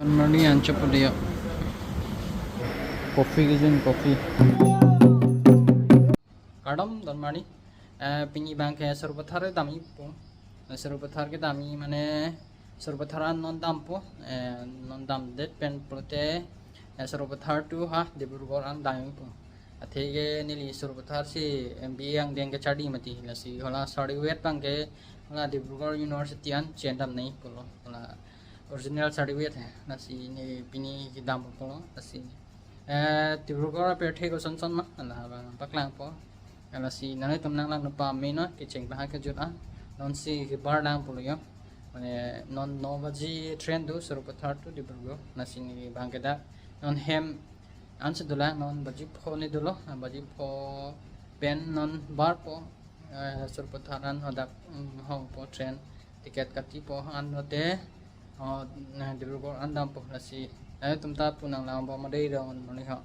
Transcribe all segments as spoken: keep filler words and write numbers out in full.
Donmarli anchot pu dei. Coffee kejun, coffee. Kardom Donmarli. Eh, pini abangke Sarupathar damji pu. Eh, Sarupathar kedamji mane Sarupathar an non dampo. Eh, non damdet pen pulote, eh, Sarupathar to ha Dibrugarh an damji pu. Atheke neli Sarupathar si M B A angdeng kecharli mati, lasi hala certificate abangke hala Dibrugarh University an chendam nangji pulo. Hala original certificate he, lasi ne pini kedam pulo, lasi, eh, Dibrugarh apirthe koson son ma, hala abang paklangpo. Lasi nanglitum nanglang nangpame non, kecheng pahak kejut an, non si kebar lang pulo jo. Mane non no baji train do, Sarupathar to Dibrugarh, lasi ne abangke dak non hem ansi dolang, non baji pho ne dolo, baji pho pen non barpo, eh, Sarupathar an hadak, mm, hongpo train, ticket katipo an lote, oh, na Dibrugarh an dampo, lasi nanglitum ta pu nanglang bom dei Donmarli ho.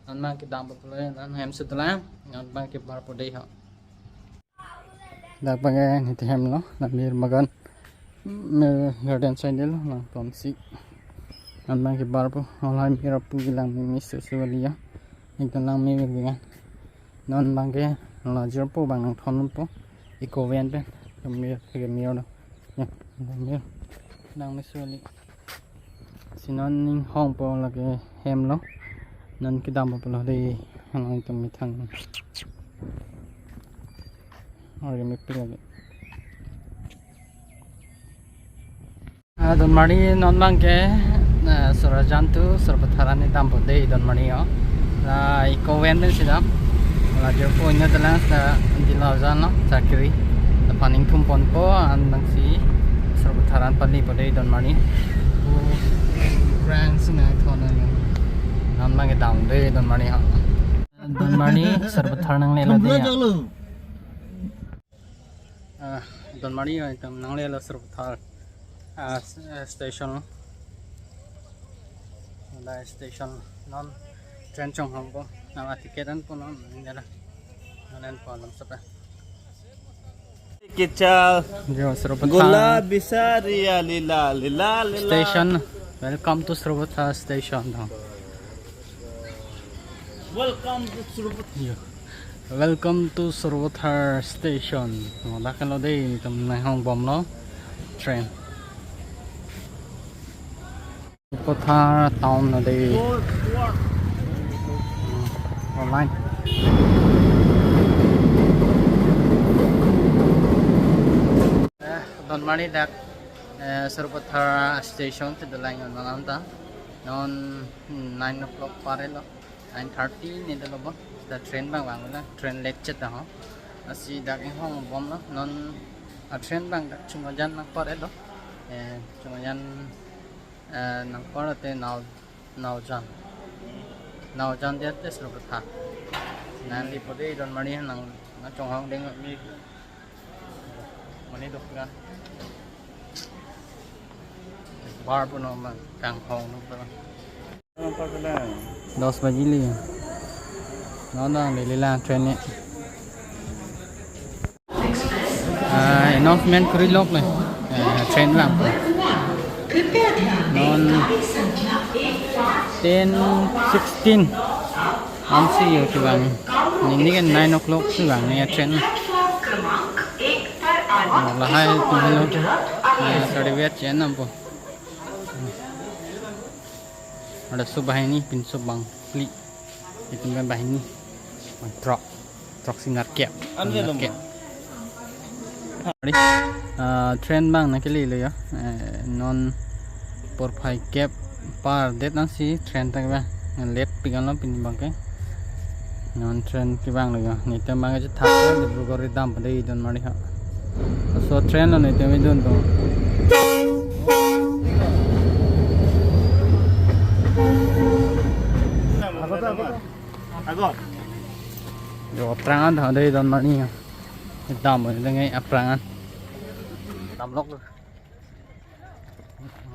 Non abangke dampo pulo, non hem si dolang, non abangke barpo dei ho. Dak abangke niti hem lo, la Mir Bagan, Mir Garden side lo, nangtonsi. Non abangke barpo, halahai Mir apu kelang meme susu kali ya. Ekdom lang meme kelang. Non abangke la jirpo abang nangthonpo. Eco van pen. Mir ke Mir lo. Ya, Mir. Lang meme susu kali. Si non ning hongpo lake hem lo. Non kedampo pulo dei, halangtum methang. Ori mepik lake. Ah, Donmarli non abangke, eh, Surajan to Sarupathar an dampo dei Donmarli ho. La Eco van pen si dam. La jirpo inut dolang, sa dilo jan lo, sakri. Lapen ingthum ponpo, an abang si Sarupathar an palipo dei Donmarli. Friends na thon na. Non abangke dam dei Donmarli ho. Donmarli Sarupathar nanglelo dei ya. Ah, Donmarli, ah, itum nanglelo Sarupathar, ah, s-, eh, station. Hala station non train chonghongpo. Nang ticket anpo non, nang jala. Non anpo alam sapa. Kichal. Jo, Sarupathar. Gula bisa ria lila, lila, lila. Station. Welcome to Sarupathar station. Welcome to Sarupathar. Jo. Welcome to Sarupathar station. Mo dak lo dei, itum nanghong bomlo train. Sarupathar town lo dei. Online. Eh, Donmarli dak, eh, Sarupathar station si dolang non anta. Non nine o'clock par-et lo. Nine thirty ne dolo bo. Dak train abang vanglo, train late chet ho. Lasi dak inghong bomlo. Non a train abang dak Chungajan nangpar-et lo. Eh, Chungajan, eh, nangpar te Nao, Naojan. Naojan dia te Sarupathar. Nanglipo dei Donmarli nang, nangchonghong deng mi. Mane dok kan. Bar puno ma kanghong no pa. Dos baji li. Non nang lele lang train ne. Ah, announcement kori lok le. Ah, train lang. Non ten sixteen. Ansi yo kevang. Nini ke nine o'clock kevang ne train. Ah, lahai tum lo. Ah, sorry, wait, chen nampo. Ada so banghini, pinso bangphli. Itum kan banghini. Bang throk. Throk si nerkep. An le lo nerkep. Ah, train abang nangkele lo ya. Eh, non porphai kep par-det nangsi train ta ba. Late pik an lo pini abangke. Non train kevang lo ya. Netum abangke thak Dibrugarh dampo dei Donmarli ha. So train lo netum idun to. Agor. Jo, aphrang an dei Donmarli ya. Dampo dei aphrang an. Damlok.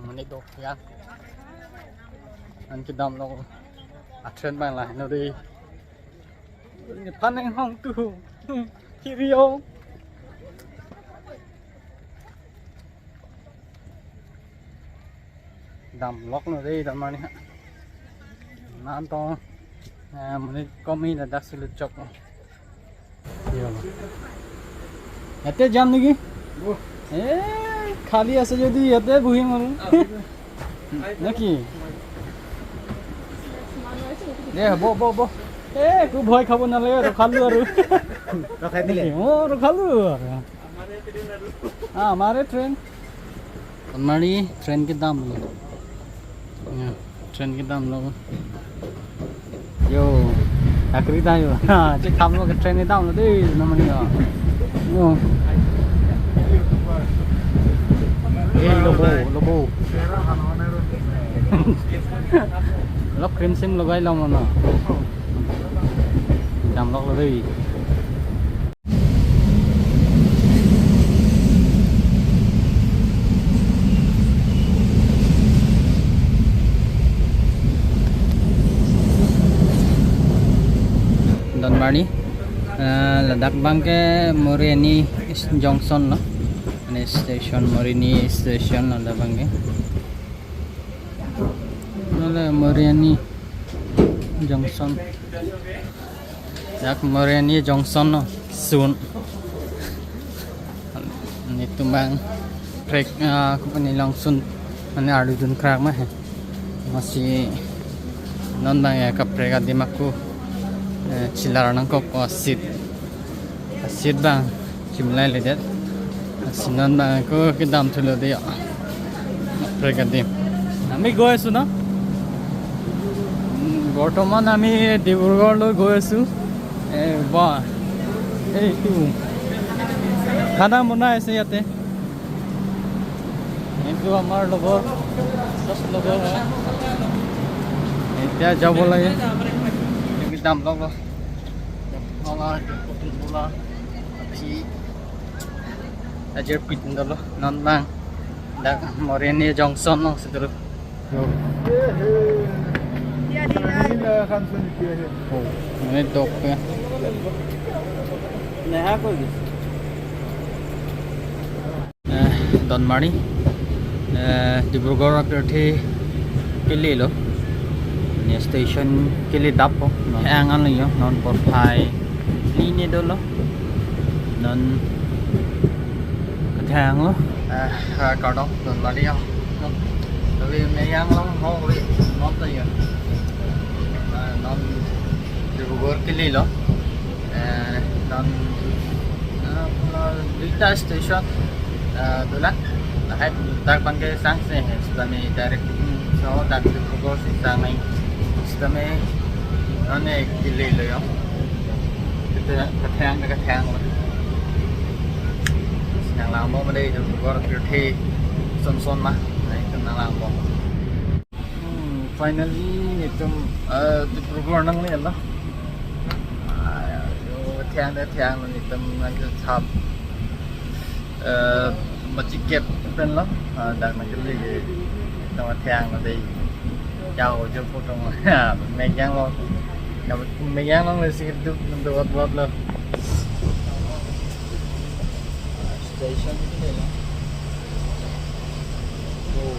Mane dok ya. An kedamlok. A train abang lahelo dei. Nephan nanghong tu. Kiri yo. Damlok lo dei, damnani ha. Nangtum, eh, monit komi ladak si luchok. Yo. Yate jam niki? এ, খালী আছে যদি ইয়াতে বহিম আৰু। নেকি? দে, বহ, বহ, বহ। এ, একো ভয় খাব নালাগে, ৰখালো আৰু। ৰখাই দিলে? অ, ৰখালো আৰু। হা, আমাৰে train. Donmari, train kedam lo. Ya, train kedam lo. Yo, akri ta yo. Ha, chekam lo ke train kedam lo dei, namani yo. Yo. Eh, lobo, lobo. Lo cream sim logai lo mano. Damlok lo dei. Donmari, eh, ladak abang ke Moreni Junction lo. Ini station, Moreni Station lo ladak abang ke. Nale Moreni Junction. Dak Moreni Junction lo, sun. Netum abang prek, ah, company along sun, mane arlidun krak ma he. Lasi non abang ya kaprek adim ako, eh, chelar nangkok ko seat. Seat abang chimlai ledet. Lasi non abang ako kedam thulo dei ya. Kaprek adim. আমি গৈ আছো ন? উম, বৰ্তমান আমি ডিব্ৰুগড়লৈ গৈ আছো। এ, বাহ। এইটো খানা বনাই আছে ইয়াতে। এইটো আমাৰ লগৰ, just লগৰ হয়। এতিয়া যাব লাগে। একদম লগৰ। Wala, bola, api, ajer pit dolo, non abang dak Moreni Junction lo si dolo. Oh, ini dok ya. Neha koi. Eh, Donmari, eh, Dibrugarh apirthe kelelo. Ne station kele dappo. Non ang an lo yo, non porphai. Line dolo. Non kathang lo. Eh, eh, kardom, Donmari yo. Non. Tapi meyang lo, ho, wi, non ta yo. Eh, non Dibrugarh kelelo. Eh, non, eh, duita station, eh, dolang. Lahai dak abang ke sang se he, sitame direct, hmm, so dak Dibrugarh si sang nai. Sitame non ne kelelo yo. Kita kathang, kathang. Nanglang bom dei Dibrugarh apirthe son son ma. Nai nanglang bom. Hmm, finally, netum, eh, Dibrugarh nanglelo. Ah, yo, thang de thang lo netum nangkethap. Eh, machi gate pen lo. Ah, dak nangkele ke. Netum thang lo dei. Jao jo photo mo. Ha, meyang lo. Ya, meyang lo si duk, duk, duk, duk, duk. Station ni lo. Oh.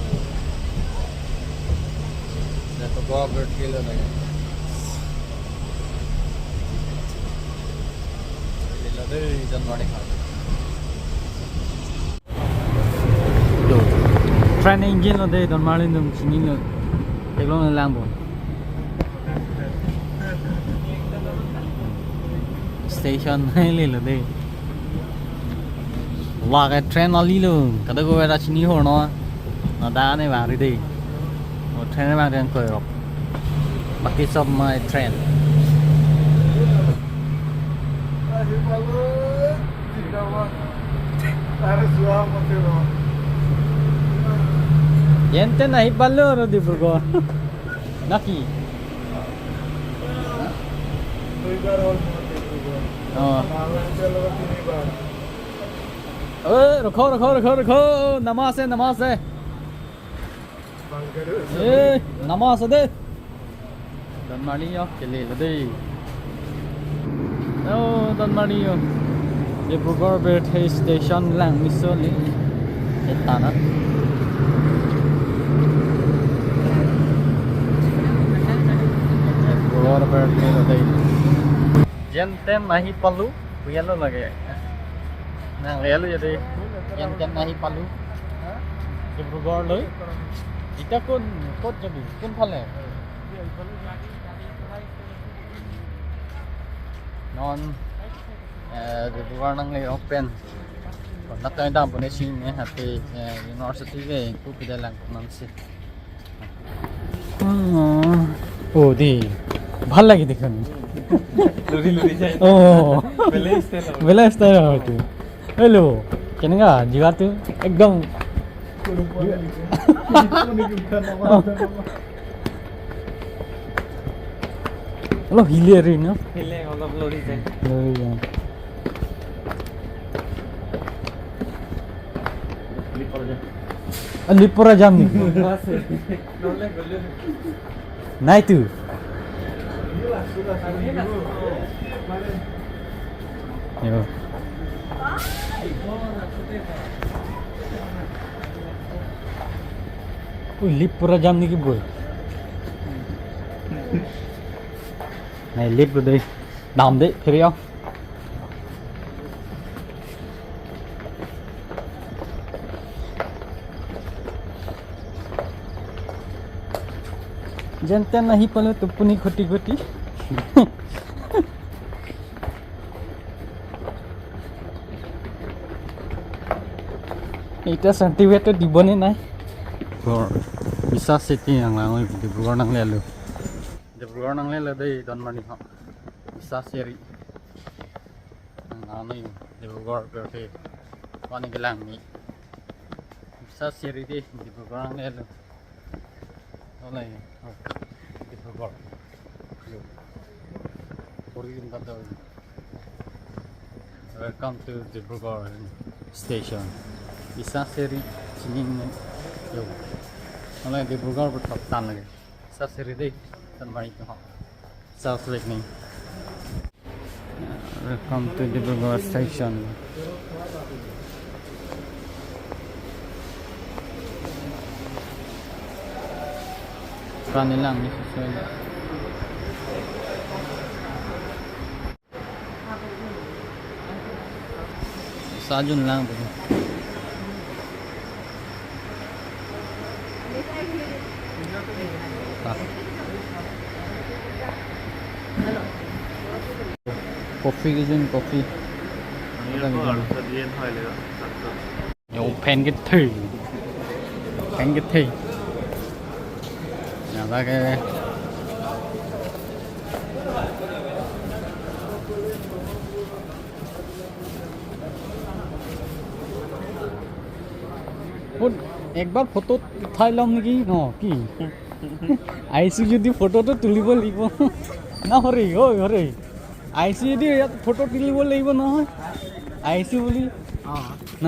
Dak Dibrugarh apirthe lo na. Lelo dei, Donmari ha. Lo. Train engine lo dei, Donmari nangchinilo. Theklong lang bom. Station lelo dei. Lake train alilo, kadokave ta chini hor no. Nada ne bang ri dei. O train bang reng koirok. Baki sob mai train. Yente nahi palo ro Dibrugarh. Naki? দুইবাৰ হ'ল মোৰ ডিব্ৰুগড়। অ। বাংলাদেশৰ লগত তিনিবাৰ। Oi, rokho, rokho, rokho, rokho. Nama ase, nama ase. Bangladesh. Eh, nama ase de. Donmari yo, kelelo dei. Oh, Donmari yo. Dibrugarh apirthe station lang miso li. Etana. Jenten ahi palu, pu-elo lake. Nanglelo jadi. Jenten ahi palu. Dibrugarh loi. Ita kun, kot jadi, kun phale. Non, eh, Dibrugarh nangle open. Konat ta dampo ne sing ne hati, eh, university ke ku pida lang non si. ও, ও দি, ভাল লাগে দেখোন। লৰি লৰি যায়। অ। বেলেগ ষ্টাইল হয়। বেলেগ ষ্টাইল হয় এইটো। হেল্ল', কেনেকা জিগাটো? একদম। অলপ হিলে আৰু ন? হিলে, অলপ লৰি যায়। লৰি যায়। লিপ পৰা যাম নেকি? আছে। নাই তো। Ui, lip pura jam niki boi. Nai lip dei. Dam dei, phiri aw. Jenten ahi palo tupuni khoti khoti. Ita certificate to dibone nai. Ghor Biswanath City nanglang oi, Dibrugarh nanglelo. Dibrugarh nanglelo dei Donmari ho. Biswanath City. Nanglang oi Dibrugarh birthday. Koni kelang ni. Biswanath City dei Dibrugarh nanglelo. Olai, Dibrugarh. Yo. Puri kata. Welcome to Dibrugarh station. Biswanath City, Chinning, yo. Olai Dibrugarh bertop tan lagi. Biswanath City dei, Donmari ho. South Lake ni. Welcome to Dibrugarh station. Kanilang ni sesuai. Sajun lang betul. Coffee ke jun, coffee. Yo, fan kethe. Fan kethe. Ya, lagi. Phone, একবাৰ ফটো উঠাই ল'ম নেকি? ন, কি? আহিছো যদি ফটোটো তুলিব লাগিব। না, হৰি, ঐ, হৰি। আহিছো যদি ইয়াত ফটো তুলিব লাগিব নহয়। আহিছো বুলি। অ। ন?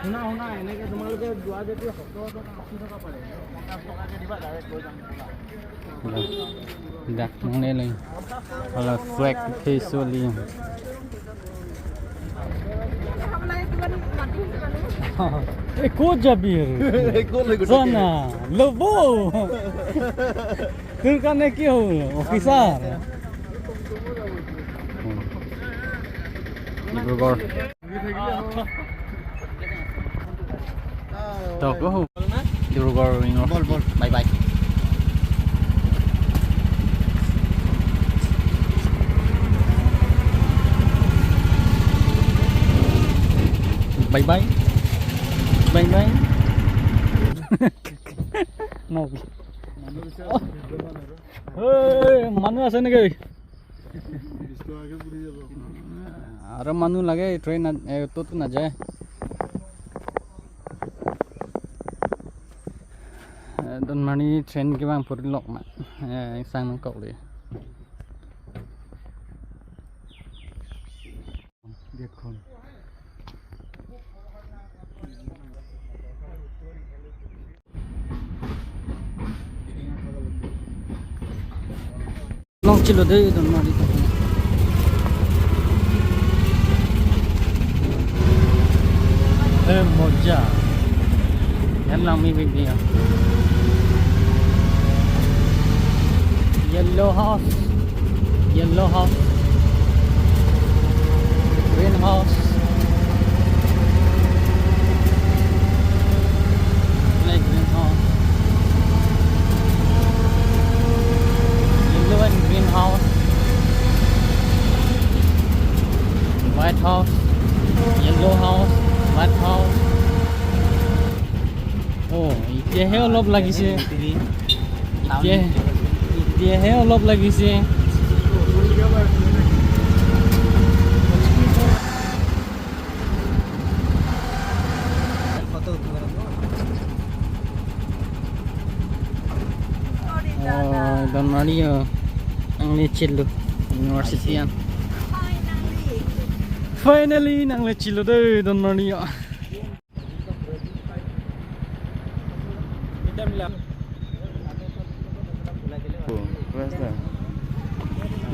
শুনা, শুনা, এনেকে তোমালোকে যোৱা যদি সত্তৰ টকা, আশী টকা পাৰে। পঞ্চাশ টকাকে দিবা, ডাইৰেক্ট লৈ যাম। Dak, nanglelo. Kalau swag face oli. Eh, ক'ত যাবি আৰু? ক'ত লৈ গৈ থাকে? চা না, ল'ব। তোৰ কাৰণে কি হ'ল, অফিচাৰ? Dibrugarh. To ko ho. Dibrugarh ring road. Bol, bol. Bye bye. Bye bye. Bye bye. No. Hey, মানুহ আছে নেকি? Aro manu lage train na, eh, auto to na jai. Eh, Donmari train kevang puri lok ma. Eh, sang nang kok le. Dekhon. Long chilo dei Donmari. Eh, moja. Yan lang mi big dia. Yellow house, yellow house, green house, like green house, yellow and green house, white house, yellow house, white house. Oh, এতিয়াহে অলপ লাগিছে। এতিয়া, এতিয়াহে অলপ লাগিছে। Oh, Donmari yo. Nanglechelo university an. Finally, nanglechelo de Donmari yo.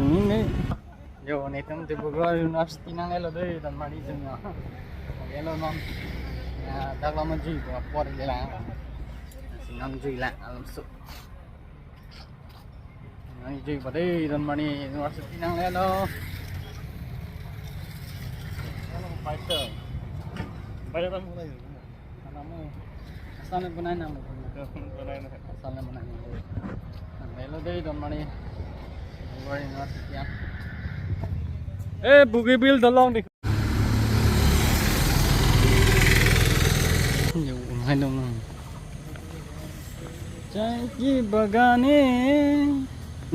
Ini nih. Yo, netum Dibrugarh University nanglelo de Donmari atum yo. Lelo non. Ya, dak lam jui ko apor le lang. Si non jui lang alam su. Nangjuipo de Donmari University nanglelo. Fighter. Fighter tam mulai. Anamu. Asal le bunai nam. Bunai nam. Asal le bunai nam. Nanglelo de Donmari University ya. Eh, Bogibeel dolong di. Yo, hai dong. Chai ki bagane.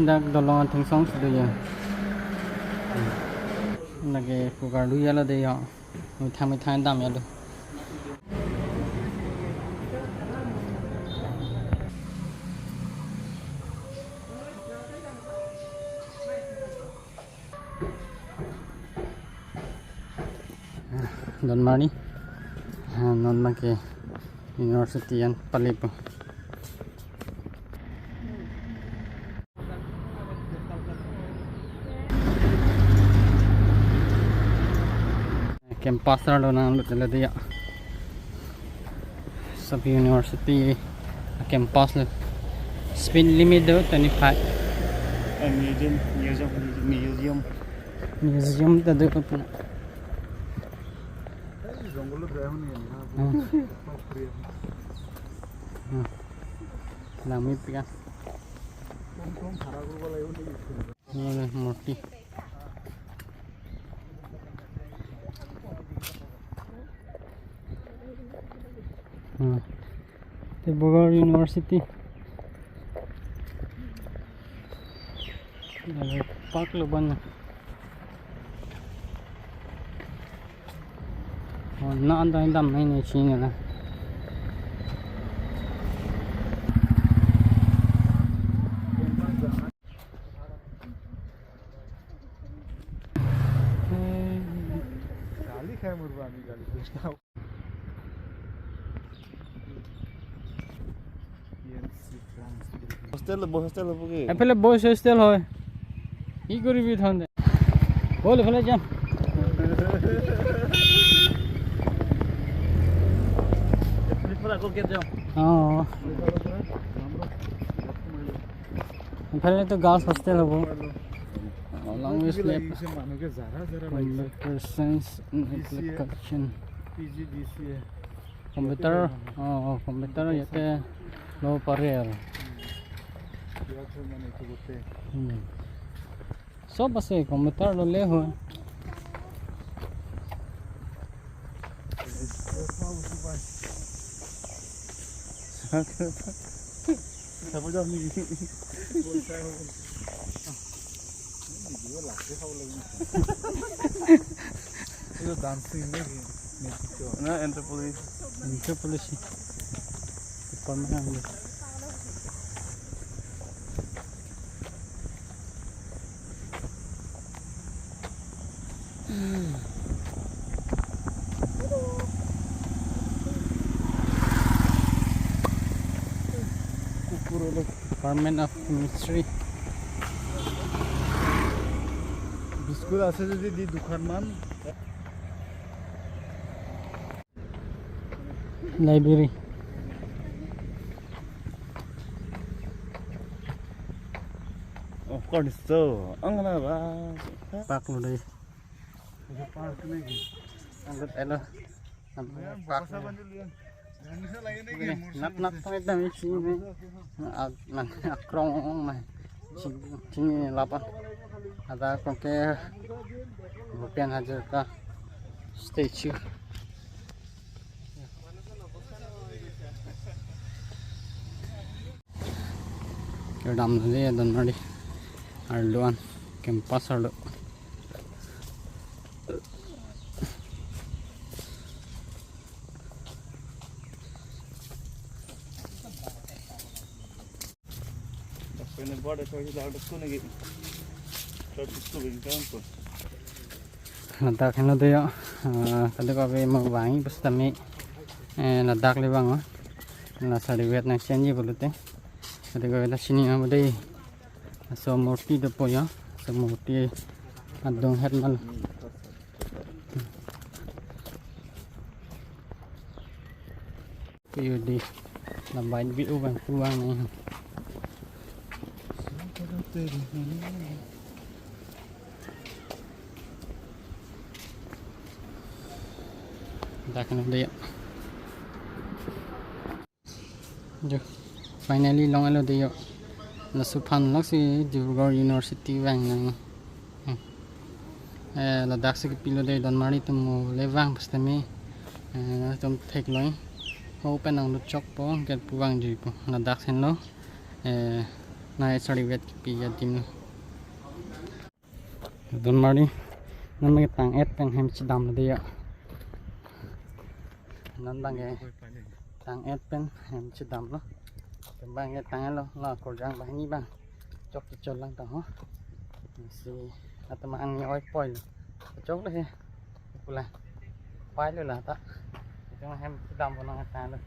Dak dolong athingsong sudu ya. Lake pugar du ya lo de ya. Methang methang dam ya do. Donmari. Ah, non abangke university an palipo. Campus arlo nanglut le de ya. Sub University campus lo. Speed limit do twenty-five. And museum, museum, museum. Museum ta do ko puna. এই জংঘলত যায় শুনি আমি, হা? Hmm. Hmm. Langme pika. কোন কোন ভাড়া কৰিব লাগিব নেকি? Murti. Hmm. Dibrugarh University. Park lo ban. Oh, na dam dam nai nai chini na. গালি খাই মরবো আমি, গালি খাই। Hostel, boys hostel hobo ki? এফালে boys hostel হয়। কি কৰিবি তহঁতে? ব'ল, এইফালে যাম। এইফালে আকৌ গেট যাম। অ। এইফালেতো girls hostel হ'ব। Long way left। লাগিছে, মানুহকে জাৰা জাৰা লাগিছে। Presence in application। P G D C A. Computer, অ, অ, computer ইয়াতে ল'ব পাৰে আৰু। ইয়াত মানে এইটো গোটেই। উম। চব আছে, computer ল'লে হয়। চাব যাম নেকি? এইটো ডান্সিং নেকি? না, anthropology। Anthropology। Department ang. কুকুৰ অলপ। Department of Chemistry। বিস্কুট আছে যদি দি দুখনমান। Library। Of course, so ang na ba. Park lo dei. Park ni. Ang lut elo. Park. Nap nap tang ekdam isi ni. Ak nang akrong ong mai. Ching ching lapan. Ada akrong ke Bhupen Hazarika statue. Kedam le Donmari arlo an, campus arlo. Ladak henlo dei yo, ah, kali ko ave mo vang pusitame, eh, ladak le vang, oh. La sari vet nang chenji pulote. Kali ko ave la sini amo dei. Laso murti dopo yo. Laso murti adung het mal. Iyo dei, la bike bi ubang puang nai. Dak na dei. Jo, finally long elo dei yo. Laso aphan laksi Dibrugarh University vang nang. Hmm. Eh, ladak si kepilo dei, Donmari atum mo le vang pusitame. Eh, atum theklong. Ho pen nang lutchok po, gate pu vangjuipo. Ladak henlo. Eh, nai sari vet kepi adim lo. Donmari. Nang ketang-et pen hem chedam lo dei yo. Non abang ke tang-et pen hem chedam lo. Abang ke tang-et lo, la korjang banghini abang. Chok kechol lang ta ho. Si atum angni oi poi lo. Chok lo he. Pula. Pai lo la ta. Itum hem chedam lo nang tang lo.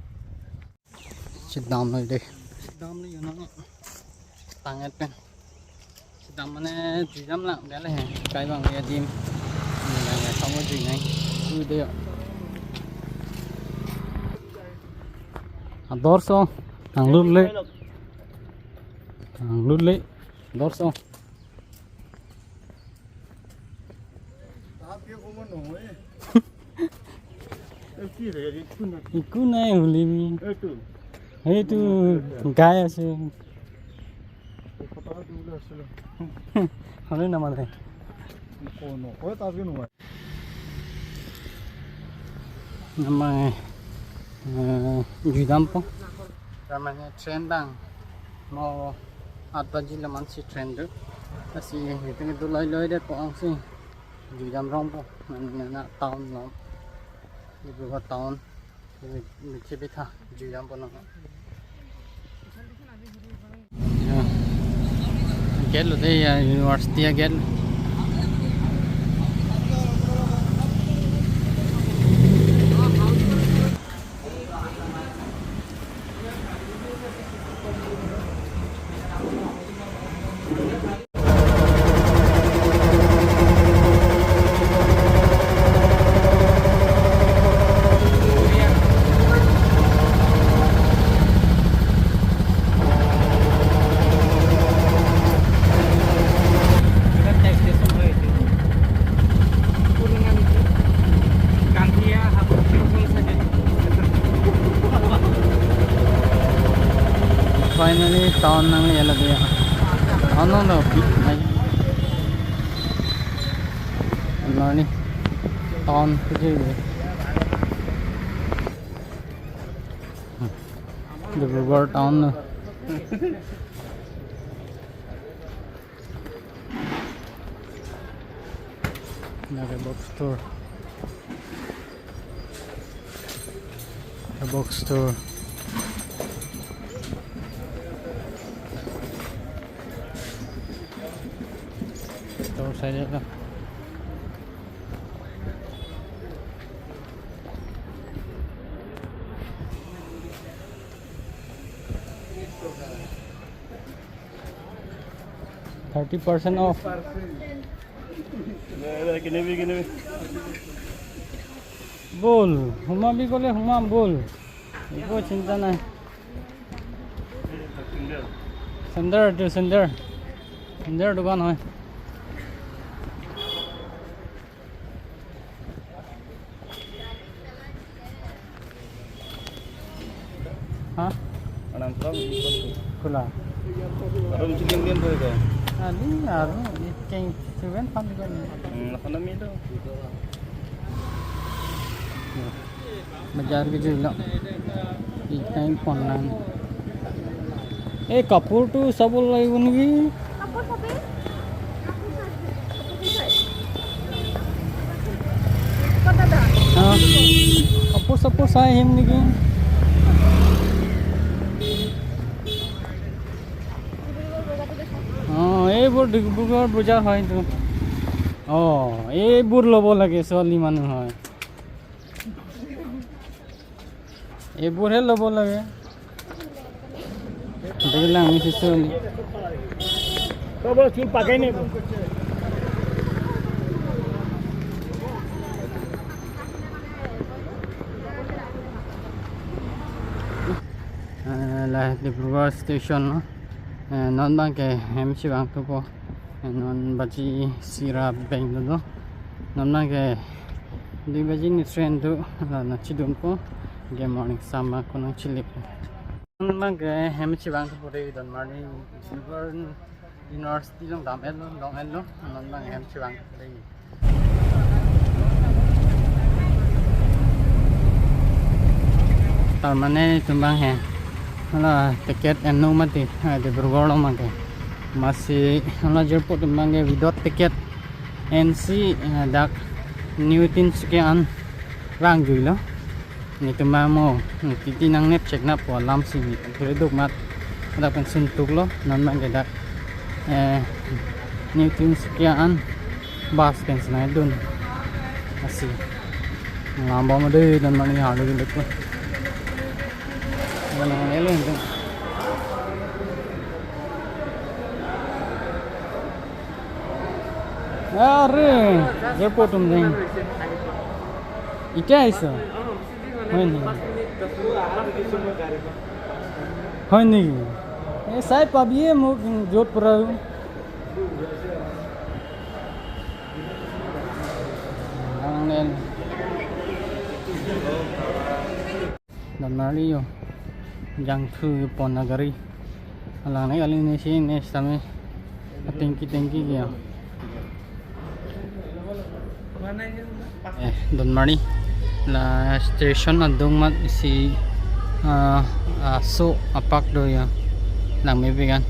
Chedam lo dei. Chedam lo yo nang. Tang-et pen. Chedam mane jui dam lang dei le he. Kai bang ya dim. Ni lang ya kamu jui nai. Jui dei yo. Ador so. Tang lut le. Tang lut le. Ador so. Ikuna huli bi. Itu gai ase. Hole na mane. Namai, eh, jui dampo. Namai train dang. Mo at baji laman si train do. Lasi itum do loi loi det po ang si. Jui dam rong po. Nang na town lo. Dibrugarh town. Ni, ni kibitha jui dam po nang. Ya. Gate lo dei ya, university a-gate. Finally, town nang ya lagi ya. Ano na, big na. Ano ni? Town ko je. Dibrugarh town na. Another book store. A book store. Store side lo. Thirty percent off. Bol, huma bi kole huma bol. Eko chinta nai. Sandal tu sandal. সুন্দৰ দোকান হয়। হা? Anam from খোলা। আৰু মিচিং কেন কেন পৰে ক? আলি আৰু এই কেং সেভেন ফান দোকান। উম, এখন আমি তো। বজাৰ কি জুইল। এই টাইম পন নাই। এই কাপোৰটো চাব লাগিব নেকি? কাপোৰ চাপোৰ? কাপোৰ চাপোৰ চাই আহিম নেকি? অ, এইবোৰ ডিব্ৰুগড় বজাৰ হয় এইটো। অ, এইবোৰ ল'ব লাগে ছোৱালী মানুহ হয়। এইবোৰহে ল'ব লাগে। দেখিলে আমি শিশু। তই বোলে চুল পাকাই নে? Eh, la Dibrugarh station, no? Eh, non bang ke hem chevang thupo. Eh, non baji isi ra beng do. Non bang ke dui baji ni train do, la nangchedunpo. Ke morning sama ko nangchilip. Non bang ke hem chevang thupo de, Donmarli Silver University along dam-et lo, long-et lo, non bang hem chevang thupo de. Tarmane itum bang he. Hala ticket eno mati, ha, Dibrugarh along bang ke. Masi hala airport atum bang ke without ticket. Ansi, eh, dak New Tinsukia an vangjuilo. Netum bang mo, titi nangnep chek nangpo alam si netum kiri duk mat. Dak pen suntuk lo, non bang ke dak, eh, New Tinsukia an bus pen si nangdun. Asi. Lamba ma de, Donmarli halo de lekpo. Mana elo ente. Are, airport atum deng. Ita iso. Hoi ni. Hoi ni. Eh, sai pabiye mo jot pura. Ang nen. Donmarli yo. Jangthu pon agari. Alang ne kali ne si ne sitame. Tengki tengki ya. Eh, Donmarli. La station adung mat isi, ah, ah, so apak do ya. Lang me bigan.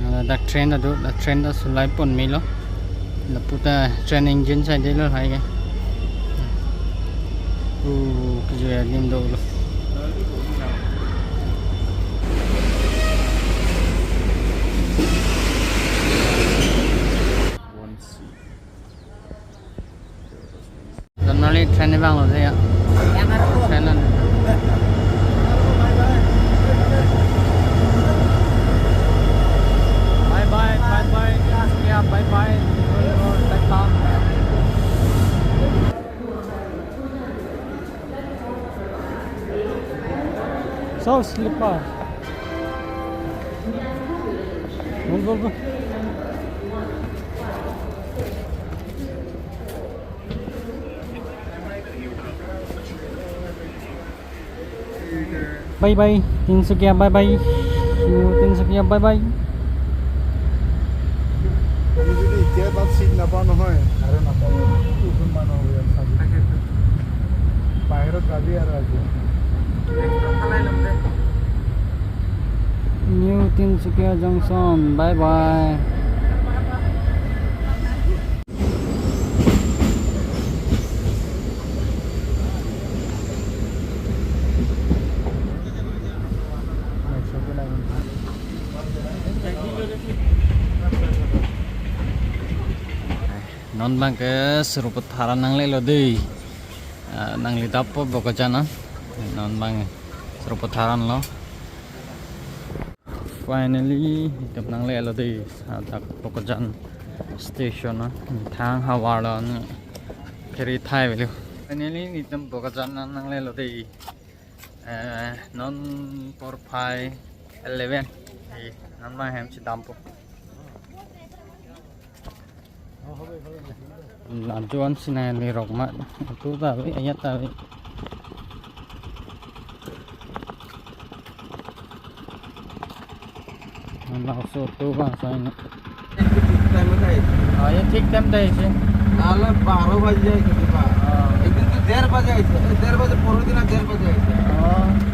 Ah, dak train ado, dak train ta sulai pon melo. Lapu ta train engine sai de lo hai ke. Uh, kejua lim do lo. Donmarli train ni bang lo de ya. Train an. Bye bye, bye bye. Ya, bye bye. Bye bye. So slipper. Bol, bol, bol. Bye bye, Tinsukia, bye bye. New Tinsukia, bye bye. আমি যদি এতিয়া তাত চিট নাপাওঁ নহয়, আৰু নাপাওঁ। কোনখন মানুহ হ'ব ইয়াত চাবি? তাকেতো। বাহিৰত গাড়ী আৰু আজি। New Tinsukia Junction, bye bye. Non bang ke Sarupathar an nanglelo dei. Ah, nangli dapo Bokajan an. Non bang Sarupathar an lo. Finally, itum nanglelo dei, ah, dak Bokajan station an, thang havar lo ne, phiri thai velo. Finally, itum Bokajan an nanglelo dei. Eh, non por phai eleven. Eh, non bang hem chedampo. Lajon sinai le rok ma. Tu ta ave, ayat ta ave. Mana so tu ba sai na. ঠিক টাইমে আহিছে। Oh, ye thik time ta isi. নাহলে বারো বাজে যায় কেতিয়াবা। Oh. একদিন তো দেড় বাজে আহিছে, এই দেড় বাজে, পরশু দিনা দেড় বাজে আহিছে। Oh.